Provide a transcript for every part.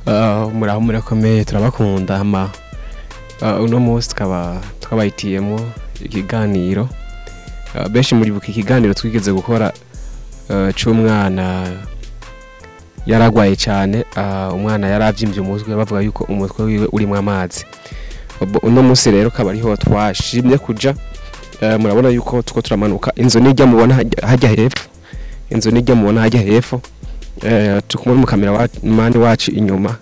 Muraho murakomeye, turabakunda. Hama uno munsi tukaba twabayitiyemo ikiganiro. Benshi muribuka ikiganiro twigeze gukora c'umwana yaragwaye cyane. Umwana yaravyimbye umutwe, bavuga yuko umutwe wiwe urimo amazi. Uno munsi rero kaba ariho twashimye kuja. Murabona yuko tuko turamanuka inzu nijya mubona hajya hepfo, inzu nijya mubona hajya hepfo. Tukumwe mu kamera mani wacu inyuma,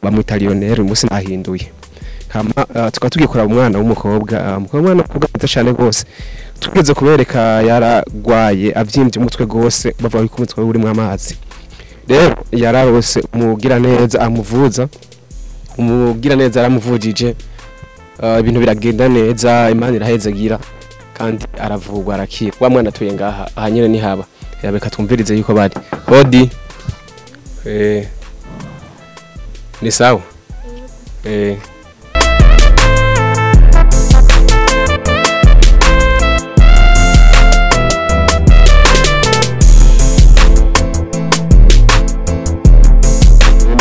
bamwita Lionel, umunsi nahinduye. Hama tukaba tugikora umwana w'umukobwa, umwana w'umukobwa mwiza cyane gose. Tugeze kubereka yaragwaye avyimbye umutwe gose, bavuga yuko umutwe urimo amazi. Rero yararose umugira neza amuvuza, umugira neza aramuvujije, ibintu biragenda neza, Imana irahezagira kandi aravugwa arakira. Wa mwana atuye ngaha aha nyene ni haba yabeka twumvirize yuko bari hodi. Ni sawa.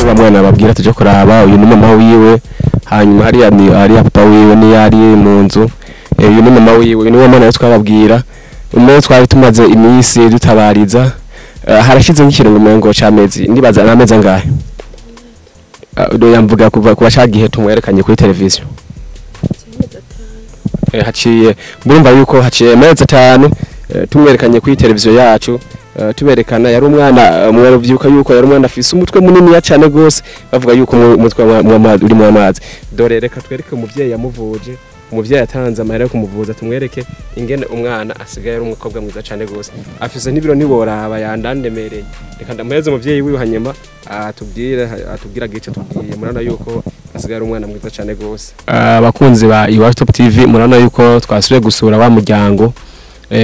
Wa mwana babwira tuje kuraba, uyu ni mama wiwe, hanyuma hariya ni hariya papa wiwe ni yari mu nzu. Uyu ni mama wiwe, uyu ni wa mwana twababwira umwe twari tumaze iminsi dutabariza. Harashize nk'ikirungo umengo c'amezi, ndibaza n'amezi angahe? Do yamvuga kuva kuba cagihe tumwerekanye kuri televiziyo. Haciye murumva yuko haciye amezi 5 tumwerekanye kuri televiziyo yacu. Tuberekana yari umwana, mwaruvyuka yuko yari umwana afise umutwe munini ya cyane gose, bavuga yuko umutwe uri mu amazi. Dore reka twereke umuvyeyi yamuvuje, umuvyeyi yatanze amahera yo kumuvuza, tumwereke ingene umwana asigaye ari umukobwa mwiza cyane gose, afise n'ibiro ntiworaba yandandemereye. Reka ndamuheze umuvyeyi wiwe, hanyuma atubwire, atubwira gice tubwiye. Murabona yuko asigaye ari umwana mwiza cyane gose. Abakunzi ba Iwacu Top TV, murabona yuko twasubiye gusura wa muryango.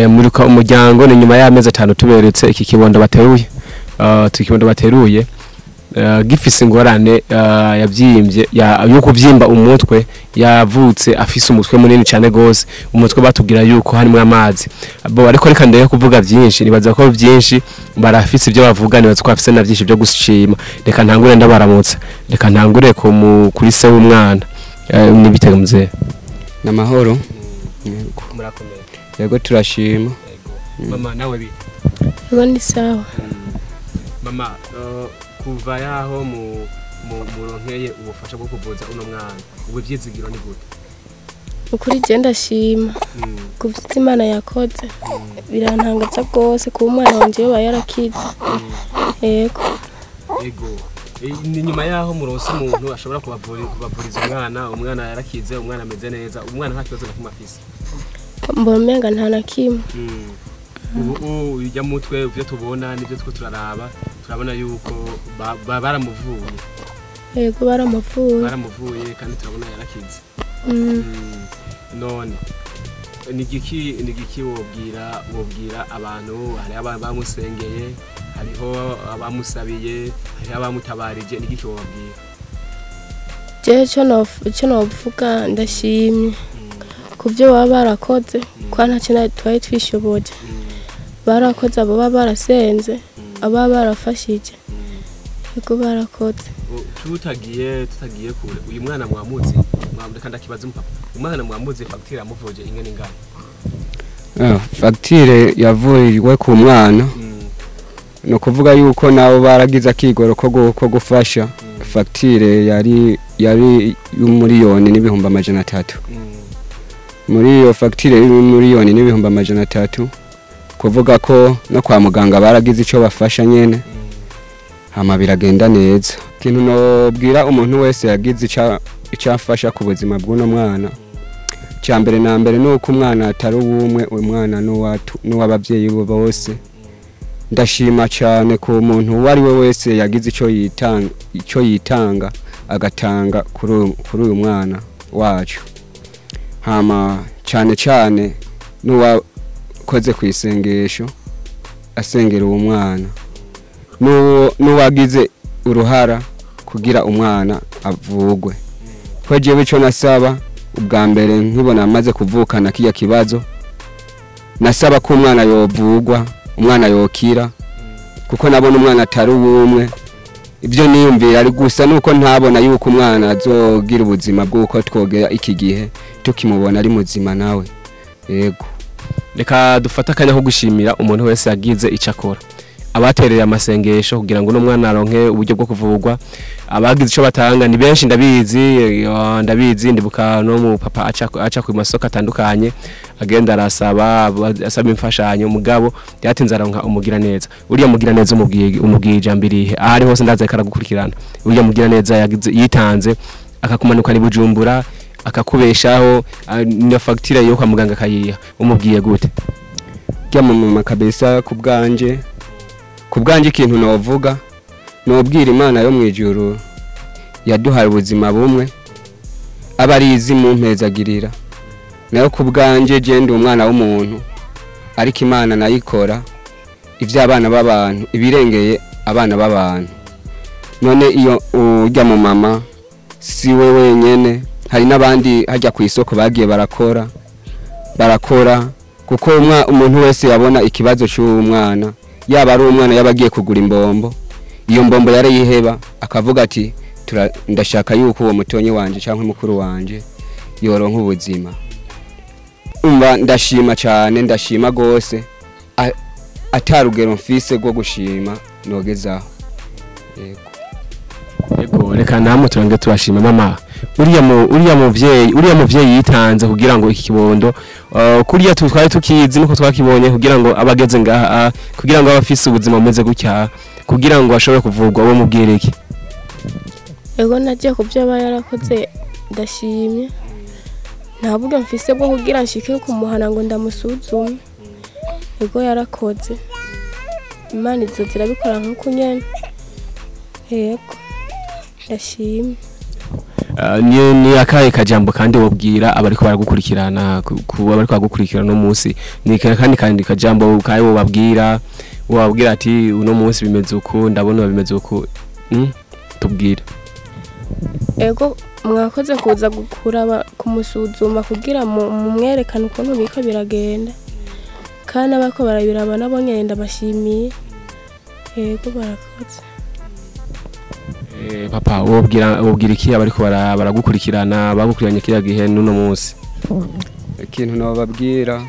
Muri umuryango ni nyuma y'amezi 5 tuberetse iki kibondo bateruye. Ikibondo bateruye gifise ingorane yavyimbye yo kuvyimba umutwe, yavutse afise umutwe munini cyane gose, umutwe batubwira yuko harimo amazi. Bo ariko reka ndeye kuvuga byinshi, nibaza ko byinshi barafise ibyo bavuga, nibaza ko afise na byinshi byo gushima. Reka ntangure ndabaramutsa, reka ntangure kuri se w'umwana. Nibitega muzee. Namahoro. Murakomeye. Yego turashima. Mama nawe bi? Yego ni sawa. Mama, kuva yaho mu muronkeye ubufasha bwo kuvuza uno mwana, ubu ivyizigiro ni gute? Ukuri je ndashima. Kuvyo Imana yakoze birantangaza gose kuba umwana wanje yoba yarakize. Yego. Yego. Ni nyuma yaho muronse umuntu ashobora kubavuriza umwana, umwana yarakize, umwana ameze neza, umwana nta kibazo na kimwe afise. Mbona umenga nta na kimwe. Ubu ujya mutwe ibyo tubona nibyo two turaraba, turabona yuko baramuvuye. Yego baramuvuye. Baramuvuye kandi turabona yarakize. None nigiki wobwira abantu? Hari abamusengeye, hariho abamusabiye, hariho abamutabarije, nigiki wobabwira? Jewe ico novuga ndashimye kuvyo baba barakoze, kwa ntacyo twari twishoboje. Barakoze abo baba barasenze, aba barafashije. Yego barakoze. Tutagiye kure, uyu mwana mwamuzi, mwamureka ndakibaza umupapa. Umwana mwamuzi facture amuvuje ingene ingana? Facture yavurirwe ku mwana. No kuvuga yuko nabo baragize akigoro ko gufasha. Facture yari 1,300,000. Muri iyo facture y'1,300,000, kuvuga ko no kwa muganga baragize ico bafasha nyene, hama biragenda neza. Ikintu nobwira umuntu wese yagize icafasha ku buzima bw'uno mwana, cya mbere na mbere nuko umwana atari uwumwe, umwana n'uw'abavyeyi bose. Ndashima cyane ku muntu uwo ari we wese yagize ico yitanga agatanga kuri uyu mwana wacu. Hama cyane cyane n'uwakoze ku isengesho asengera uwo mwana, n'uwagize uruhara kugira umwana avugwe. Ko jewe ico nasaba ubwa mbere nkibona amaze kuvukana kiya kibazo, nasaba ko umwana yovugwa, umwana yokira, kuko nabona umwana atari uwumwe. Ibyo niyumvira ari gusa nuko ntabona yuko umwana azogira ubuzima bw'uko twogera iki gihe tukimubona ari muzima nawe. Yego, reka dufate akanya ko gushimira umuntu wese yagize icyo akora, abatereye amasengesho kugira ngo uno mwana aronke uburyo bwo kuvurwa, abagize icyo batanga ni benshi, ndabizi ndibuka no mu papa aca ku masoko atandukanye agenda arasaba asaba imfashanyo, mugabo yatinze aronka umugira neza. Uriya mugira neza umubwiye ijambo irihe ahari hose ndaza karagukurikirana. Uriya mugira neza yagize yitanze akakumanuka ni Bujumbura akakubeshaho na facture yo kwa muganga akayiha, umubwiye gute? Kya mama kabisa kubganje ikintu novuga nobwira Imana yo mwijuru yaduhaye ubuzima bumwe abarizi mu mpezagirira nayo kubganje je ndi umwana w'umuntu, ariko Imana nayikora ivy'abana b'abantu ibirengeye abana b'abantu. None iyo ujya mu mama si we wenyene, hari n'abandi hajya ku isoko bagiye barakora kuko umuntu wese yabona ikibazo cy'umwana, yaba ari umwana yabagiye kugura imbombo, iyo mbombo yarayiheba akavuga ati ndashaka yuko uwo mutonyi wanje cyangwa mukuru wanje yoronka ubuzima. Umva ndashima cyane, ndashima gose, atarugero mfise rwo gushima nogezaho. Yego. Yego, reka namwe turange tubashima mama. Uriya muvyeyi yitanze kugira ngo iki kibondo kuriya twari tukizi nuko twakibonye kugira ngo abageze ngaha, kugira ngo abafise ubuzima bumeze gutya, kugira ngo ashobore kuvurwa, uwo mubwire iki? Ego nagiye kuvyo aba yarakoze ndashimye, nta buryo mfise bwo kugira nshike kumuhana ngo ndamusuzume. Ego yarakoze, Imana izo zirabikora nkuko nyene. Yego ndashimye. Ni akaye kajambo kandi wobwira abariko baragukurikirana ku abariko baragukurikirana no munsi, ni kandi kajambo kaye wobabwira ati uno munsi bimeze uku, ndabona bimeze uku, tubwira. Ego mwakoze kuza gukura kumusuzuma kugira mumwerekane ukuntu biko biragenda, kandi abako barabiraba nabo nyene ndabashimiye. Ego barakoze. Papa wobwira iki abariko baragukurikirana bagukurikiranye kiriya gihe n'uno munsi? Ikintu nobabwira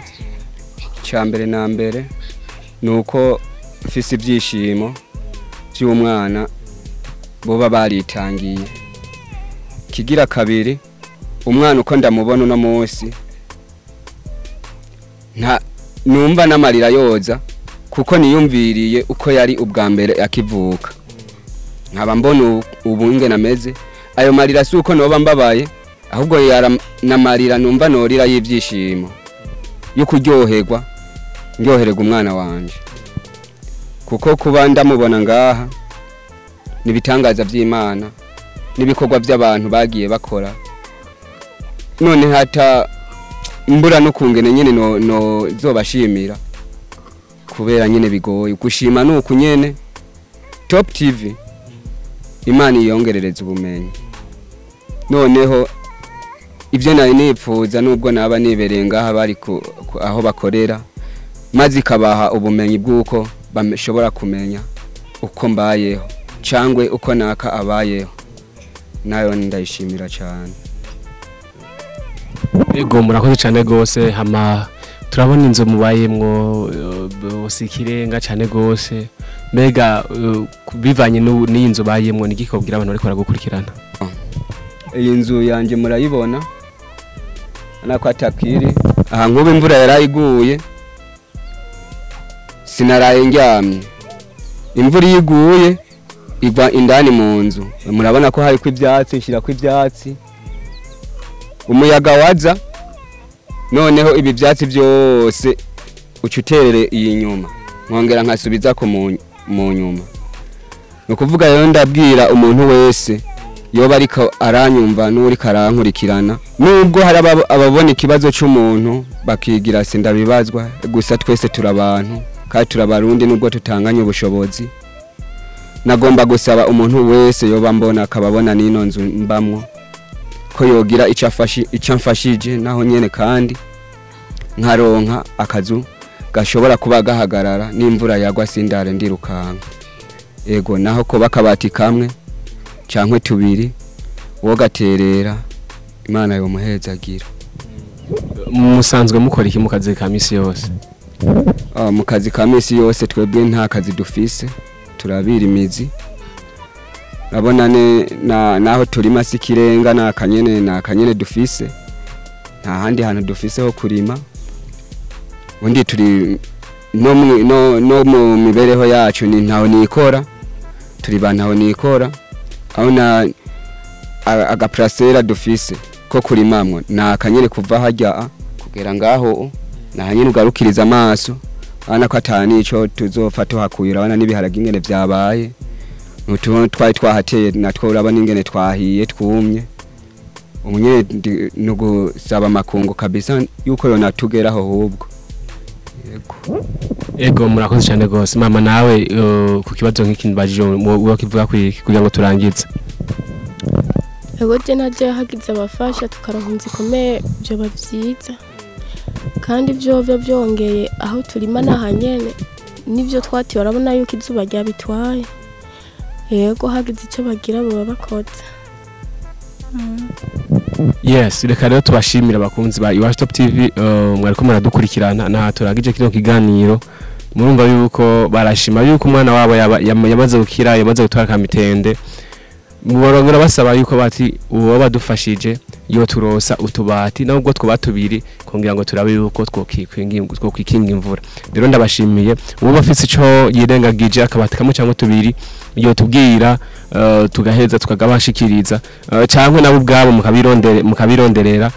cya mbere na mbere nuko mfise ibyishimo by'umwana boba baritangiye. Kigira kabiri, umwana uko ndamubona uno munsi nta numva n'amarira yoza, kuko niyumviriye uko yari ubwa mbere akivuka, nkaba mbona ubu nameze. Ayo marira si uko noba mbabaye, ahubwo namarira numva norira y'ibyishimo yo kuryoherwa, ndyohererwa umwana wanje, kuko kuba ndamubona ngaha nibitangaza by'Imana n'ibikorwa by'abantu bagiye bakora. None hata mbura no kungene nyene no zobashimira kubera nyene bigoye gushima nuku nyene. Top TV Imana iyongerereza ubumenyi. Noneho ibyo nari nipfuza nubwo naba nibereye ngaha bari aho bakorera, maze ikabaha ubumenyi bw'uko bashobora kumenya uko mbayeho cyangwa uko naka abayeho, nayo ndayishimira cyane. Ego murakoze cyane gose. Hama turabona inzu mubayemwo sikirenga cyane gose, mbega bivanye n'iyi nzu bayemwo nigikobwira abantu bariko baragukurikirana? Iyi nzu yanje murayibona nako atakiri aha, nkuba imvura yarayiguye sinaraye ndyamye, imvura iyiguye igwa indani mu nzu, murabona ko hariko ibyatsi, nshira ko ibyatsi, umuyaga waza noneho ibi byatsi byose ucuterere iyi nyuma, nkongera nkasubiza ko mu nyuma. Nukuvuga rero ndabwira umuntu wese yoba ariko aranyumva n'uri karankurikirana, nubwo hari ababona ikibazo cy'umuntu bakigira sindabibazwa, gusa twese turabantu kandi turabarundi nubwo tutanganye ubushobozi. Nagomba gusaba umuntu wese yoba mbona akababona n'ino nzu mbamwo ko yogira icyo amfashije naho nyene, kandi nkaronka akazu gashobora kuba gahagarara n'imvura yagwa sindare ndirukanka. Ego naho ko bakabati kamwe cankwe tubiri wogaterera Imana yomuhezagira. Musanzwe mukora iki mu kazi ka misi yose? Mu kazi ka misi yose twebwe nta kazi dufise, turabira imizi. Urabona naho turima si ikirenga, nta kanyene dufise, nta handi hantu dufise ho kurima. Ubundi turi no mu mibereho yacu ni ntaho nikora, turi ba ntaho nikora. Aho na agaprasera dufise ko kurimamwo nta kanyene kuva harya kugera ngaho, nta nyene ugarukiriza amaso ana ko atanico tuzopfa tuhakuye. Urabona n'ibiharage ingene vyabaye, utuntu twari twahateye natwo urabona ingene twahiye twumye. Umunyene nugusaba makungu kabisa yuko yonatugeraho hubwo. Ego murakoze cyane gose mama. Nawe ku kibazo nk'iki mbajije wokivuga kugira ngo turangize. Ego je naje hagize abafasha tukaronka inzu ikomeye vyoba vyiza, kandi vyovyo vyongeye aho turima nahanyene nivyo twatiye urabona yuko izuba ryabitwaye. Yego hagize icyo bagira baba bakoze. Yes, reka rero tubashimira abakunzi ba Iwacu Top TV, mwariko muradukurikirana na turangije kino kiganiro. Murumva yuko barashima yuko umwana wabo yamaze gukira, yamaze gutwara kamitende. Murongera basaba yuko bati uwo badufashije yo turosa utubati nubwo twoba tubiri kongera ngo turabe yuko twokwikinga imvura. Rero ndabashimiye uwo bafise ico yirengagije akabati kamwe cyangwa tubiri yo tubwira, tugaheza tukagabashikiriza, cyangwa nabo ubwabo mukabironderera,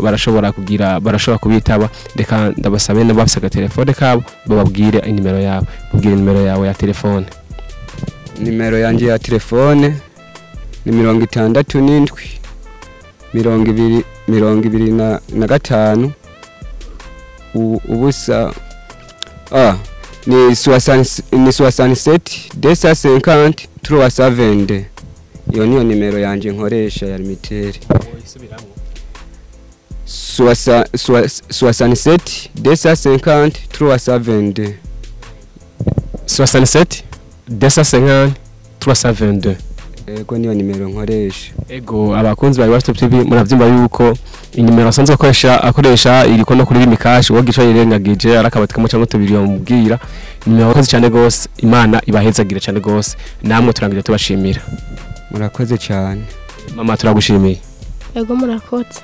barashobora kugira barashobora kubitaba. Reka ndabasabe n'abafise agatelefone kabo bababwire inimero yabo. Babwire nimero yawe ya telefone. Nimero yanje ya telefone ni 67 20 25 ubusa ni 67 250 370. Iyo niyo nimero yanje nkoresha ya Lumitel. 67 250 372. 67 250 372. Ego niyo nimero nkoresha. Ego abakunzi ba Iwacu Top TV muravyumva yuko inimero asanzwe akoresha iriko no kuri Lumicash, uwo gico yirengagije arakabati kamwe cyangwa tubiri bamubwira. Nimero akoze cyane gose, Imana ibahezagire cyane gose. Namwe turangije tubashimira. Murakoze cyane. Mama turagushimiye. Ego murakoze.